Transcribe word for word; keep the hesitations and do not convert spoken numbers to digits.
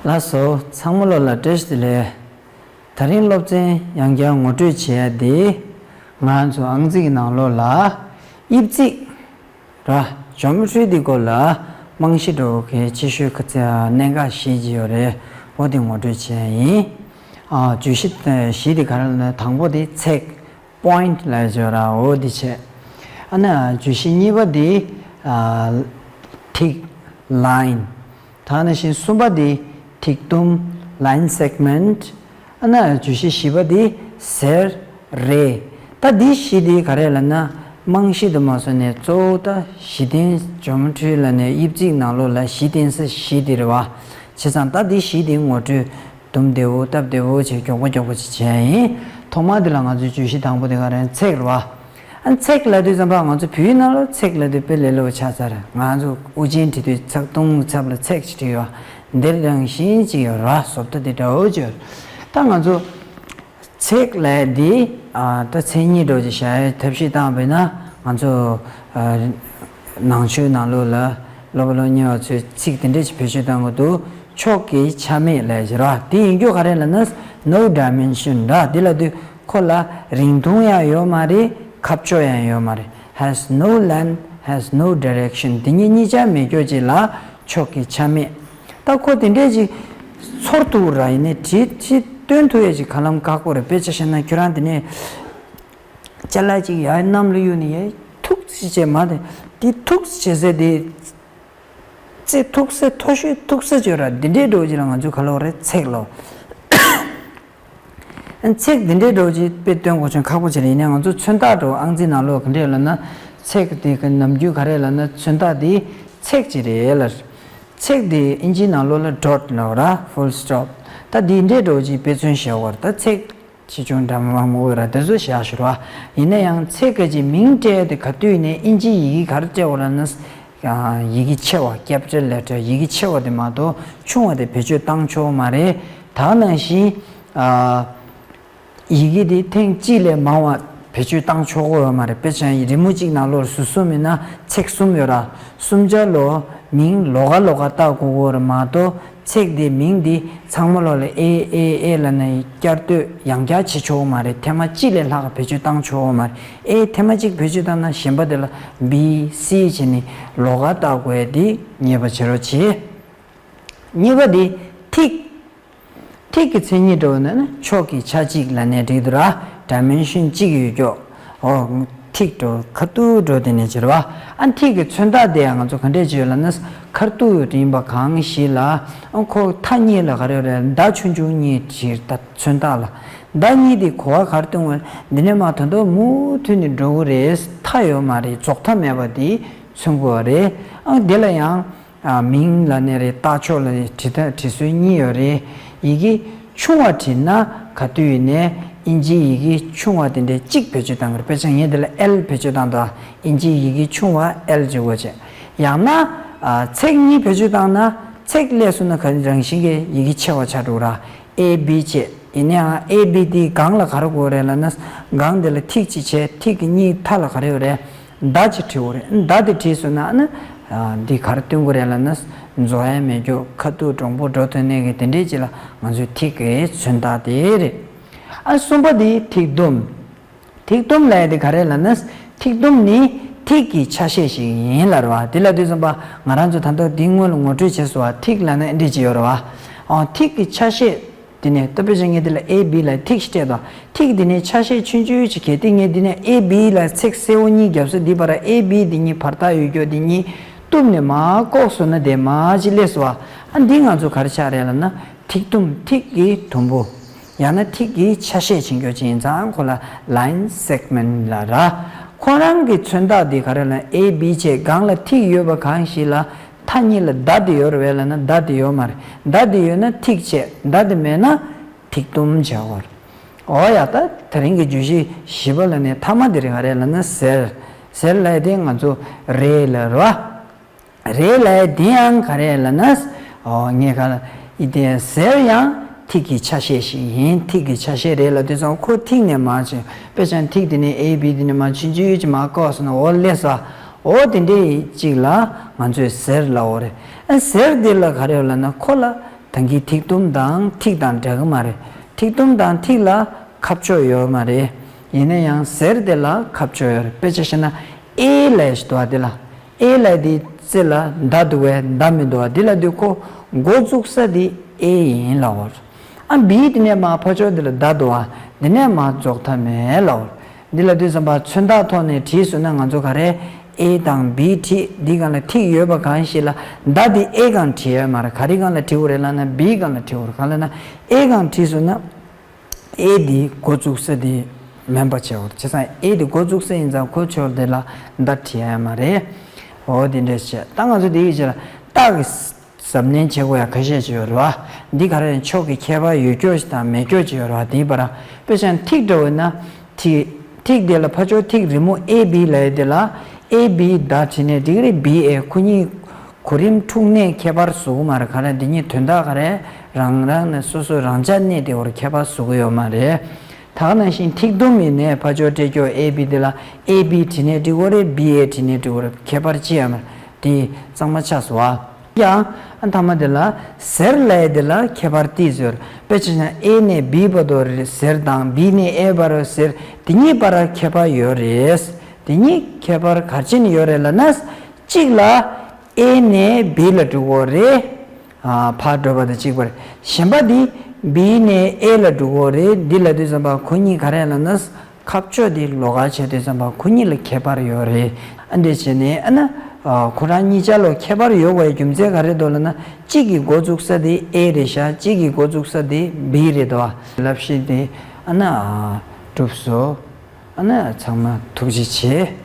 ལགས་སོ། ཚང་མ་ལོ་ལ་བཀྲ་ཤིས་བདེ་ལེགས། དེ་རིང་སློབ་ཚན་ཡང་བསྐྱར་ངོ་སྤྲོད་བྱེད་ཡ་དེ། ང་ཚོ་ཨང་རྩིས་ཀྱི་ནང་ལོགས་ལ་དབྱིབས་རྩིས་ར་ཇོ་མེ་ཊི་རི་འདི་སྐོར་ལ་རྨང་གཞི་འདྲ་བོ་གལ་ཆེ་ཤོས་ཁ་ཚ་གནད་འགག་བཞི་ཅིག་ཡོད་རེད། འོ་དེ་ངོ་སྤྲོད་བྱེད་ཡ་ཡིན། ཨ་བརྗོད་གཞི་བཞི་དེ་ག་རེ་ལབ་ན། དང་པོ་དེ་ཚེག point ལབ་ཡ་ཅིག་ཡོད་ར། འོ་དེ་བྱས། ཨ་ན་བརྗོད་གཞི་གཉིས་པ་དེ་ཨ་ཐིག line། ད་ནང་བཞིན་གསུམ་པ་དེ་ཐིག་དུམ་line segment། ཨ་ན་བརྗོད་གཞི་བཞི་པ་དེ་ཟེར་རེད། ད་འདི་བཞི་དེ་ག་རེ་ལབ་ན། རྨང་གཞི་དུ་མ་སོང་ནས་གཙོ་བོ་ད་བཞི་སྟེང་ཇོ་མེ་ཊི་རི་ལབ་ནས་དབྱིབས་རྩིས་ནང་ལོགས་ལ་བཞི་སྟེང་ས་བཞི་དེ་རེད་བ། བྱས་ཙང་ད་འདི་བཞི་དེ་ངོ་སྤྲོད་དུམ་བདེ་བོ་སྟབས་བདེ་བོ་བྱས་མགྱོགས་པོ་མགྱོགས་པོ་ཅིག་བྱས་ཡིན། ཐོག་མ་དེ་ལ་ང་ཚོའི་བརྗོད་གཞི་དང་པོ་དེ་ག་རེ་ཚེག་རེད་བ། ཨ་ཚེག་ལབ་དུས་ཙམ་པ་ང་ཚོ་བོད་ཡིག་ནང་ལ་ཚེག་ལབ་དུས་དཔེ་ལས་སླ་པོ་ཆགས་ཚར། ང་ཚོ་དབུ་ཅན་བྲིས་དུས་ཚེག་དུང་ཚབ་ལ་ཚེག་ཅིག་བྲིས་ཡོད། འདིར་རང་བཞིན་ཅིག་ཡོད་ར། བཟོ་ལྟ་དེ་འདྲ་བོ་ཅིག་ཡོད། ད་ང་ཚོ་ཚེག་ལབ་དེ་ཨ་ད་མཚན་ཉིད་འདྲ་བོ་ཅིག་བཞག་ཡའི་ཐབས་ཤེས་བཏང་བས་ན། ང་ཚོ་ཨ་ནང་ཆོས་ནང་ལོགས་ལ་སློབ་དཔོན་སློབ་གཉེར་བ་ཚོས་ཚིག་དེ་འདྲ་ཞིག་བེད་སྤྱོད་བཏང་གི་འདུག་ཕྱོགས་ཀྱི་ཆ་མེད་ལབ་ཡ་ཅིག་ར། དེ་ཡིན་རྒྱུ་ག་རེ་ལབ་ན། no dimension ར། དེ་ལབ་དུས་ཁོ་ལ་རིང་ཐུང་ཡང་ཡོད་མ་རེད། ཁ་ཕྱོགས་ཡང་ཡོད་མ་རེད། has no length, has no direction། དེ་གཉིས་གཉིས་ཆ་མེད་རྒྱུ་ཅིག་ལ་ཕྱོགས་ཀྱི་ཆ་མེད། ད་ཁོ་དེ་འདྲས་ཅིག་ཚོར་ཐུབ་ར། ཡིན་ནའི་བྲིས་བྲིས་སྟོན་ཐུབ་ཡ་ཅིག་ག་ལམ་ཁག་པོ་རེད། དཔེ་ཆ་བཤད་ན་ཁྱོད་རང་དེ་ནས་ཅ་ལག་ཅིག་ཡར་གནམ་ལ་གཡུག་ནས་ཡར་ཐུག་ཙམ་བྱས་མ་དེ་དེ་ཐུག་ཙམ་བྱས་ཚད་དེ། རྩེ་ཐུག་ས་མཐོ་ཤོས་ཐུག་ས་ཅིག་ཡོད་ར། འདི་འདྲའི་འདྲ་བོ་ཅིག་ལ་ང་ཚོས་ག་ལབ་དགོས་རེད། ཚེག་ལབ། ཚེག་འདི་འདྲའི་འདྲ་བོ་ཅིག་དཔེ་སྟོན་དགོས་ཆུང་ཁག་པོ་ཅིག་རེད། ཡིན་ནའི་ང་ཚོ་མཚོན་རྟགས་འདྲ་བོ་ཨང་རྩིས་ནང་ལོགས་ག་འདྲས་ལབ་ན། ཚེག་དེ་གི་ནམ་རྒྱུན་ག་རེ་ལབ་ན། མཚོན་རྟགས་དེ་ཚེག་ཅིག་རེད་ལབ། ཚེག་དེ་ཨིན་ཇིའི་ནང་ལོགས་ལ་dot ལབ་ར། full stop། ད་འདི་འདྲའི་འདྲ་བོ་ཅིག་དཔེ་མཚོན་བཞག་པར། ད་ཚེག་ཆེ་ཆུང་འདྲ་མང་མང་པོ་ཡོད་ར། དེ་ཚོ་བཞག་ཞུ་ར། ཡིན་ན་ཡང་ཚེག་གི་མིང་སྤྲད་དེ་ག་དུས་ནས་ཨིན་ཇིའི་ཡི་གེ་ག་རེ་སྤྲད་དགོས་ལབ་ན། ཡི་གེ་ཆེ་བ། capital letter ཡི་གེ་ཆེ་བ་དེ་མ་གཏོགས་ཆུང་བ་དེ་བེད་སྤྱོད་བཏང་ཆོག་མ་རེད། ད་ནང་བཞིན་ཡི་གེ་དེ་ཐེངས་གཅིག་ལས་མང་བ་བེད་སྤྱོད་བཏང་ཆོག་གི་ཡོད་མ་རེད། དཔེ་ཆ་ཡི་རི་མོ་གཅིག་ནང་ལོགས་ཟུར་གསུམ་ཡིན་ན་ཚེག་གསུམ་ཡོད་ར། གསུམ་ཆ་ལོ་མིང་ལོགས་ཀ་ལོགས་ཀ་བཏགས་དགོས་ཀྱི་ཡོད་རེད་མ་གཏོགས། ཚེག་འདི་མིང་འདི་ཚང་མ་ལོགས་ལ་A A A ལབ་ནས་བསྐྱར་ཟློས་ཡང་བསྐྱར་བྱེད་ཆོག་གི་མ་རེད། ཐེངས་མ་གཅིག་ལས་ལྷག་བེད་སྤྱོད་བཏང་ཆོག་གི་མ་རེད། A ཐེངས་མ་གཅིག་བེད་སྤྱོད་བཏང་ན་གཞན་པ་དེ་ལ་B C བྱས་ནས་ལོགས་ཀ་བཏགས་དགོས་ཡ་འདི་ངེས་པ་བྱེད་རོགས་བྱེད། གཉིས་པ་འདི་ཐིག་ཐིག་གི་མཚན་ཉིད་འདྲ་བོ་ན་ནི་ཕྱོགས་ཀྱི་ཆ་གཅིག་ལབ་ནས་འགྲིག་འདུག་ར། dimension གཅིག་ཡོད་ཀྱོག་འོ་ཐིག་འགྲོ་ཁ་ཐུག་འགྲོ་དེ་ནས་བྱེད་ར་བ། ཨ་ཐིག་གི་མཚོན་རྟགས་དེ་ཡང་ང་ཚོ་ག་འདྲས་བྱེད་ཡོད་ལབ་ན། ཁ་ཐུག་ཡིན་པ་གང་ཞིག་ལ་ཨ་ཁོ་མཐའ་གཉིས་ལ་ག་རེ་ཡོད་རེད། མདའ་ཆུང་ཆུང་གཉིས་བྲིས། ད་མཚོན་རྟགས་ལ་མདའ་གཉིས་དེ་གོ་བ་ག་རེ་སྟོན་དགོས། འདི་ནས་མར་ད་དུང་མུ་མཐུད་ནས་འགྲོ་གི་རེད། མཐའ་ཡོད་མ་རེད། རྫོགས་མཐའ་མེད་པ་དེ་མཚོན་དགོས་པ་རེད། ཨ་དེ་ལ་ཡང་། ཨ་མིང་ལབ་ནའི་རེད། རྟགས་ཕྱོགས་ལབ་ནའི་བྲི་ཐ་བྲི་སྲོལ་གཉིས་ཡོད་རེད། ཡི་གེ་ཆུང་བ་བྲིས་ན་ག་དུས་ཡིན་ནའི་ཨིན་ཇིའི་ཡི་གེ་ཆུང་བ་དེ་འདྲའི་གཅིག་བེད་སྤྱོད་བཏང་གི་རེད། དཔེ་ཆ་ངས་འདི་ལ་L བེད་སྤྱོད་བཏང་འདུག་ཨིན་ཇིའི་ཡི་གེ་ཆུང་བ་L ཅིག་འོ་བྱས། ཡང་ན་ཨ་ཚེག་གཉིས་བེད་སྤྱོད་བཏང་ན་ཚེག་སླེབས་སོང་ན་ག་རང་བཞིན་གྱི་ཡི་གེ་ཆེ་བ་ཆགས་འགྲོ་གི་ར། A B བྱས། ཡིན་ནའང་A B དེའི་སྒང་ལ་ག་རེ་དགོས་རེད་ལབ་ན། སྒང་དེ་ལ་ཐིག་གཅིག་བྱས། ཐིག་གི་གཉིས་མཐའ་ལ་ག་རེ་ཡོད་རེད། མདའ་གཅིག་བྲིས་དགོས་རེད། མདའ་དེ་བྲིས་སོང་ན་ཨ་ནི་འདི་ག་རེ་སྟོན་དགོས་རེད་ལབ་ན། རྫོགས་ཡ་མེད་རྒྱུ་ཁ་ཐུག་དྲང་པོ་འགྲོ་ཐུབ་ནས་གི་དེ་འདྲས་ཅིག་ལ་ང་ཚོའི་ཐིག་གི་མཚོན་རྟགས་དེ་རེད། ཨ་གསུམ་པ་དེ་ཐིག་དུམ། ཐིག་དུམ་ལབ་ཡ་དེ་ག་རེ་ལབ་ན། ཐིག་དུམ་ནི་ཐིག་གི་ཆ་ཤས་ཤིག་ཡིན་ལབ་རེད་བ། དེ་ལབ་དུས་ཙམ་པ་ང་རང་ཚོ་ད་ལྟ་འདི་སྔོན་ལ་ངོ་སྤྲོད་བྱས་སོང་བ། ཐིག་ལབ་ན་འདི་འདྲས་ཅིག་ཡོད་རེད་བ། ཨ་ཐིག་གི་ཆ་ཤས། དེ་ནས་ད་དཔེ་ཆ་ངས་འདི་ལ་A B ལབ་ཐིག་ཞིག་སྤྲད་དོ། ཐིག་འདི་ནས་ཆ་ཤས་ཆུང་ཆུང་ཅིག་གལ་ཏེ་ངས་འདི་ནས་A B ལབ་ཚེག་སེར་པོ་གཉིས་བརྒྱབ་ས་འདི་བར་A B འདི་གཉིས་བར་ཐག་ཡོད་རྒྱུ་འདི་གཉིས་གཏུབ་ནས་མར་བཀོག་སོང་ན་དེ་མར་ཅིག་སླེབས་སོང་བ། ཨ་འདི་ང་ཚོ་ག་རེ་ཆགས་རེད་ལབ་ན། ཐིག་དུམ། ཐིག་གི་དུམ་བུ། ཡང་ན་ཐིག་གི་ཆ་ཤས་ཆེན་རྒྱུ་ཅིག་ཡིན་ཙང་ཁོ་ལ་line segment ལབ་ར། ཁོ་རང་གི་མཚོན་རྟགས་འདི་ག་རེ་ལབ་ན། A B བྱས་སྒང་ལ་ཐིག་ཡོད་པ་གང་ཞིག་ལ། མཐའ་གཉིས་ལ་མདའ་དེ་ཡོད་རེད་པས་ལབ་ན་མདའ་དེ་ཡོད་མ་རེད། མདའ་དེ་ཡོད་ན་ཐིག་བྱས། མདའ་དེ་མེད་ན་ཐིག་དུམ་བྱས་པ་རེད། འོ་ཡ། ད་དེ་རིང་གི་བརྗོད་གཞི་བཞི་པ་ལ་ནི་མཐའ་མ་དེ་རིང་ག་རེ་ལབ་ན་ཟེར། ཟེར་ལབ་དེ་ང་ཚོ་རེད་ལབ་རེད་པ། རེད་ལབ་དེ་ཡང་ག་རེ་ལབ་ན། འོ་ངས་ག་ལ་ཡི་དེ་ཟེར་ཡང་ཐིག་གི་ཆ་ཤས་ཤིག་ཡིན། ཐིག་གི་ཆ་ཤས་རེད་ལབ་དུས་ཙང་ཁོ་ཐིག་ནས་མར་ཕྱིན། དཔེ་ཆ་ཐིག་དེ་ནས་A B དེ་ནས་མར་ཕྱིན་ཅི་ཡོད་ཅིག་མར་བཀོག་སོང་ན་འོ་སླེབས་ས། འོ་དེ་འདྲའི་ཅིག་ལ་ང་ཚོས་ཟེར་ལབ་འོ་རེད། ཨ་ཟེར་དེ་ལ་ག་རེ་ལབ་ན་ཁོ་ལ། ད་གིན་ཐིག་དུམ་དང་ཐིག་དང་འདྲ་གི་མ་རེད། ཐིག་དུམ་དང་ཐིག་ལ་ཁ་ཕྱོགས་ཡོད་མ་རེད། ཡིན་ན་ཡང་ཟེར་དེ་ལ་ཁ་ཕྱོགས་ཡོད་རེད། དཔེ་ཆ་བཞག་ན་ཨེ་ལབ་ཞིག་འདུག་བ། དེ་ལ་ཨེ་ལབ་དེའི་རྩེ་ལ་མདའ་འདུག་བས་མདའ་མི་འདུག་བ། དེ་ལ་དུས་ཁོ་འགོ་བཙུགས་ས་དེ་ཨེ་ཡིན་ལབ་པ་རེད། ཨ་བི་དེ་ནས་མར་ཕར་ཕྱོགས་དེ་ལ་མདའ་འདུག་བ། དེ་ནས་མར་རྫོགས་མཐའ་མེད་ལབ་པ་རེད། འདི་ལ་དུས་ཙམ་པ་མཚོན་རྟགས་ཐོག་ནས་བྲིས་སོང་ན་ང་ཚོ་ག་རེ་ཨེ་དང་བི་བྲིས། འདི་སྒང་ལ་ཐིག་ཡོད་པ་གང་ཞིག་ལ་མདའ་འདི་ཨེ་སྒང་བྲིས་ཡོད་མ་རེད། ག་རེ་སྒང་ལ་བྲིས་དགོས་རེད་ལབ་ན་བི་སྒང་ལ་བྲིས་དགོས་རེད། གང་ལབ་ན་ཨེ་སྒང་བྲིས་སོང་ན་ཨེ་འདི་འགོ་བཙུགས་ས་འདི་མེད་པ་བྱེད་དགོས་རེད། བྱས་ཙང་ཨེ་འདི་འགོ་བཙུགས་ས་ཡིན་ཙང་ཁོ་ཕྱོགས་དེ་ལ་མདའ་བྲིས་ཡོད་མ་རེད། འོ་དེ་འདྲས་བྱས། ད་ང་ཚོ་དེའི་ཕྱིར་རྟགས་ཀྱི་གཟབ་ནན་བྱེད་དགོས་ཡ་ཁ་ཤས་ཅིག་ཡོད་རེད་བ། འདི་ག་རེ་ཕྱོགས་ཀྱི་ཁྱད་པར་ཡོད་སྐྱོ་ཞིག་དང་མེད་སྐྱོ་ཅིག་ཡོད་རེད་བ། དེའི་བར་དཔེ་ཆ་ཐིག་འདྲ་བོ་ན་ཐིག་ཐིག་དེ་ལ་ཕར་ཕྱོགས་ཐིག་རི་མོ་ཨེ་བི་ལབ་ཡ་དེ་ལ་ཨེ་བི་མདའ་བྲིས་ནས་འགྲིག་རེད། བི་ཨེ་ཁོ་གཉིས་གོ་རིམ་འཁྲུག་ནས་ཁྱད་པར་བཟོ་གི་མ་རེད། ག་རེ་འདི་གཉིས་དོན་དག་ག་རེ་རང་རང་ནས་སོ་སོ་རང་འཇགས་གནས་དེ་བར་ཁྱད་པར་བཟོ་གི་ཡོད་མ་རེད། ད་ག་ནང་བཞིན་ཐིག་དུམ་ཡིན་ནའི་ཕར་ཕྱོགས་སྤྲད་སྐྱོ་ཨེ་བི་དེ་ལ་ཨེ་བི་བྲིས་ནས་འགྲིག་གི་རེད། བི་ཨེ་བྲིས་ནས་འགྲིག་གི་རེད། ཁྱད་པར་ཅི་ཡང་མེད། དེ་གཙང་མ་ཆགས་སོང་བ། ཡང་ཨ་མཐའ་མ་དེ་ལ་ཟེར་ལབ་ཡ་དེ་ལ་ཁྱད་པར་ཏོག་ཙམ་ཡོད་རེད། དཔེ་ཆ་བཞག་ན་ཨེ་ནས་བི་བར་དུ་རེད་ཟེར་དང་བི་ནས་ཨེ་བར་ཟེར་དེ་གཉིས་བར་ཁྱད་པར་ཡོད་རེད། དེ་གཉིས་ཁྱད་པར་ག་རེ་བྱས་ནས་ཡོད་རེད་ལབ་ན། གཅིག་ལ་ཨེ་ནས་བི་ལ་འགྲོ་གི་རེད། ཨ་ཕར་འགྲོ་བ་དང་གཅིག་པ་རེད། གཞན་པ་འདི་བི་ནས་ཨེ་ལ་འགྲོ་གི་རེད། འདི་ལ་དུས་ཙམ་པ་ཁོ་གཉིས་ག་རེ་ལབ་ན། ཁ་ཕྱོགས་དེ་ལོགས་ཀ་བྱས་དུས་ཙམ་པ་ཁོ་གཉིས་ལ་ཁྱད་པར་ཡོད་རེད། ཨ་འདྲས་བྱས་ནས་ཨ་ན་ཨ་ཁོ་རང་གཉིས་ཆ་ལ་ཁྱད་པར་ཡོད་པའི་རྒྱུ་མཚན་ག་རེ་འདུག་ལབ་ན། གཅིག་གི་འགོ་བཙུགས་ས་དེ་ཨེ་རེད་ཤག་གཅིག་གི་འགོ་བཙུགས་ས་དེ་བི་རེད་དོ། ལབ་ཤེས་དེ་ཨ་ན་ཨ་གྲུབ་སོང་། ཨ་ན་ཚང་མ་ཐུགས་རྗེ་ཆེ།